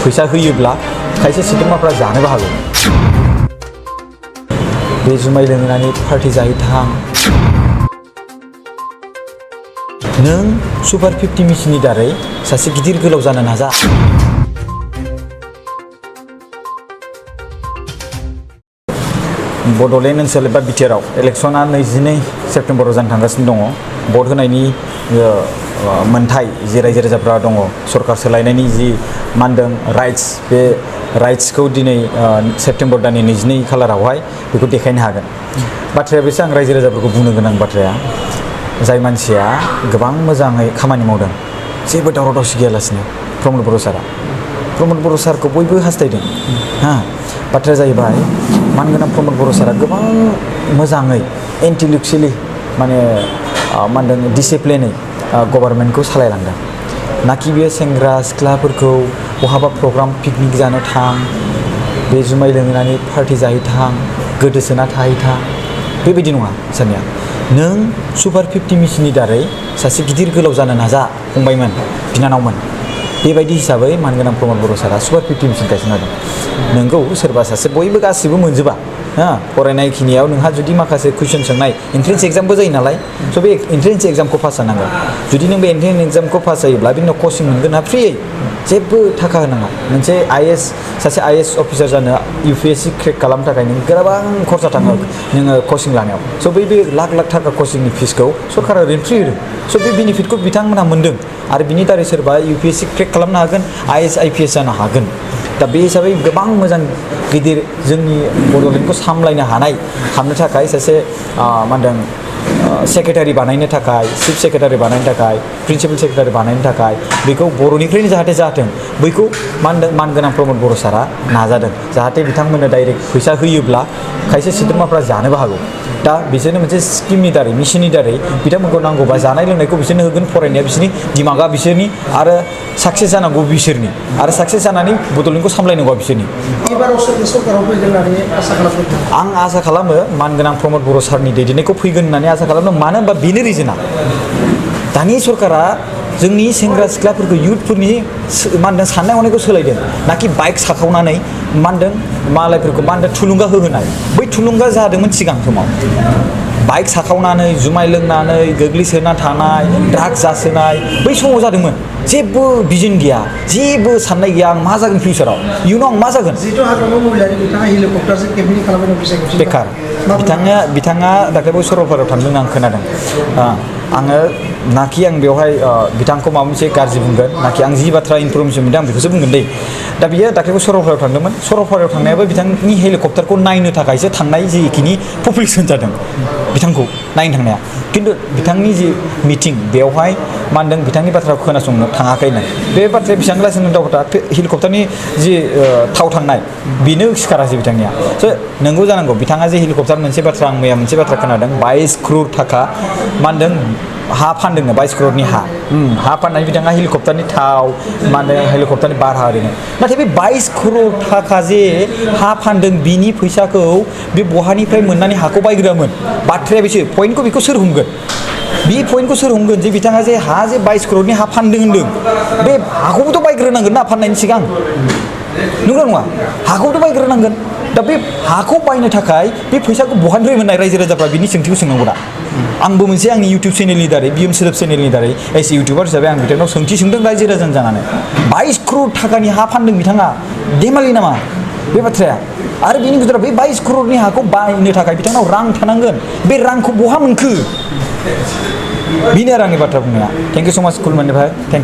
फैसा होयोब्ला खायसे सोद्रोमाफ्रा जानोबो हागौ बे जुमाय लोंनानै पार्टी जाहैथां नों सुपार 50 मिशननि दारै सासे गिदिर गोलाव जानो नाजा बड'लेण्ड ओनसोल एबा बिटिआरआव इलेक्शना 22 सेप्तेम्बराव जानो थांगासिनो दङ भट होनायनि मोनथाय जि रायजो राजाफ्रा दङ सरकार सोलायनायनि जि मा होनदों राइट्स बे राइट्सखौ दिनै सेप्तेम्बर दाननि 22 खालारावहाय बेखौ देखायनो हागोन बाथ्राया बेसो आं रायजो राजाफोरखौ बुंनो गोनां बाथ्राया जाय मानसिया गोबां मोजाङै खामानि मावदों जेबो दावराव दावसि गैयालासिनो प्रमद बर' सारखौ बयबो हास्थायदों हा बाथ्राया जाहैबाय मानगोनां प्रमद बर' सारा गोबां मोजाङै इन्टेलेक्चुवेलि माने मा होनदों डिसिप्लिनै गभर्नमेन्टखौ सालायलांदों नाखि बियो सेंग्रा सिख्लाफोरखौ बहाबा प्रग्राम पिकनिक जानो थां बे जुमाय लोंनानै पार्टी जाहैथां गोदोसोना थाहैथां बेबायदि नङा साननाया नों सुपार 50 मिशननि दारै सासे गिदिर गोलाव जानो नाजा फंबायमोन बिनानावमोन बेबायदि हिसाबै मानगोनां प्रमद बर' सारा सुपार 50 मिशन गायसनना दं नोंगौ सोरबा सासे बयबो गासिबो मोनजोबा फरायनाय खिनियाव नोंहा जुदि माखासे कुइसन सोंनाय एन्ट्रेन्स एग्जामबो जायो नालाय स' बे एन्ट्रेन्स एग्जामखौ पास जानांगोन जुदि नों बे एन्ट्रेन्स एग्जामखौ पास जायोब्ला बे उनाव कचिं मोनगोन ना फ्रियै जेबो थाखा होनाङा मोनसे सासे आइएएस अफिसार जानो UPSC क्रेक खालामनो थाखाय नों गोबां खरसा थाङो नोङो कचिं लानायाव स' बे लाख थाखा कचिंनि फिसखौ सरकारा ओरैनो फ्रि होदों स' बे बेनिफिटखौ बिथांमोनहा मोन्दों आरो बिनि दारै सोरबा UPSC क्रेक खालामनो हागोन IAS IPS जानो हागोन दा बे हिसाबै गोबां मोजां गिदिर जोंनि बड'लेण्डखौ सामलायनो हानाय खालामनो थाखाय सासे मा होनदों सेक्रेटारि बानायनो थाखाय चिफ सेक्रेटारि बानायनो थाखाय प्रिन्सिपाल सेक्रेटारि बानायनो थाखाय बेखौ बर'निफ्रायनो जाहाथे बैखौ मा होनदों मानगोनां प्रमद बर' सारा नाजादों जाहाथे बिथांमोननो डाइरेक्ट फैसा होयोब्ला खायसे सोद्रोमाफ्रा जानोबो हागौ दा बिसोरनो मोनसे स्किमनि दारै मिशननि दारै बिथांमोनखौ नांगौबा जानाय लोंनायखौ बिसोरनो होगोन फरायनाया बिसोरनि दिमागा बिसोरनि आरो साक्सेस जानांगौ बिसोरनि आरो साक्सेस जानानै बड'लेण्डखौ सामलायनांगौ बिसोरनि आं आसा खालामो मानगोनां प्रमद बर' सारनि दैदेननायखौ फैगोन होननानै आसा खालामो मानो होनबा बेनो रिजोना दानि सरकारा जोंनि सेंग्रा सिख्लाफोरखौ युथफोरनि मा होनदों साननाय हनायखौ सोलायदों नाखि बाइक साखावनानै मा होनदों मालायफोरखौ मा होनदों थुलुंगा होहोनाय बै थुलुंगा जादोंमोन सिगां समाव बाइक साखावनानै जुमाय लोंनानै गोग्लैसोना थानाय ड्राग्स जासोनाय बै समाव जादोंमोन जेबो भिजन गैया जेबो साननाय गैया आं मा जागोन फिउचाराव इयुनाव आं मा जागोन बेखार बिथाङा दाख्लैबो सरलपारायाव थांदों आं खोनादों आङो नाखि आं बेवहाय बिथांखौ माबा मोनसे गाज्रि बुंगोन नाखि आं जि बाथ्रा इनफरमेसन मोनदों आं बेखौसो बुंगोन दै दा बियो दाख्लैबो सरलपारायाव थांदोंमोन सरलपारायाव थांनायाबो बिथांनि हेलिकप्टारखौ नायनो थाखायसो थांनाय जिखिनि पपुलेसन जादों बिथांखौ नायनो थांनाया खिन्थु बिथांनि जि मिटिं बेवहाय मा होनदों बिथांनि बाथ्राखौ खोनासंनो थाङाखैनो बे बाथ्राया बेसेबां लासिनो दावथा हेलिकप्टारनि जि थाव थांनाय बेनो सिखारासै बिथांनिया स' नंगौ जानांगौ बिथाङा जे हेलिकप्टार मोनसे बाथ्रा आं मैया मोनसे बाथ्रा खोनादों 22 crore थाखा मा होनदों हा फानदोंनो 22 crore हा फाननानै बिथाङा हेलिकप्टारनि थाव मा होनदों हेलिकप्टारनि भारा ओरैनो नाथाय बे 22 crore थाखा जे हा फानदों बिनि फैसाखौ बे बहानिफ्राय मोननानै हाखौ बायग्रोआमोन बाथ्राया बेसो पइन्टखौ बेखौ सोर हमगोन बे पइन्टखौ सोर हमगोन जे बिथाङा जे हा जे 22 crore हा फानदों होनदों बे हाखौबोथ' बायग्रोनांगोन ना फाननायनि सिगां नंगौ नङा हाखौथ' बायग्रोनांगोन दा बे हाखौ बायनो थाखाय बे फैसाखौ बहानिफ्राय मोननाय रायजो राजाफ्रा बिनि सोंथिखौ सोंनांगौ दा आंबो मोनसे आंनि इउटुब चेनेलनि दारै बिएम सोदोब चेनेलनि दारै एस इउटुबार हिसाबै आं बिथांनाव सोंथि सोंदों रायजो राजानो जानानै 22 crore थाखानि हा फानदों बिथाङा धेमालि नामा बे बाथ्राया आरो बिनि गेजेराव बे 22 crore हाखौ बायनो थाखाय बिथांनाव रां थानांगोन बे रांखौ बहा मोनखो बेनो आरो आंनि बाथ्रा बुंनाया थेंक इउ सो माच खुलुमनायनिफ्राय थेंक इउ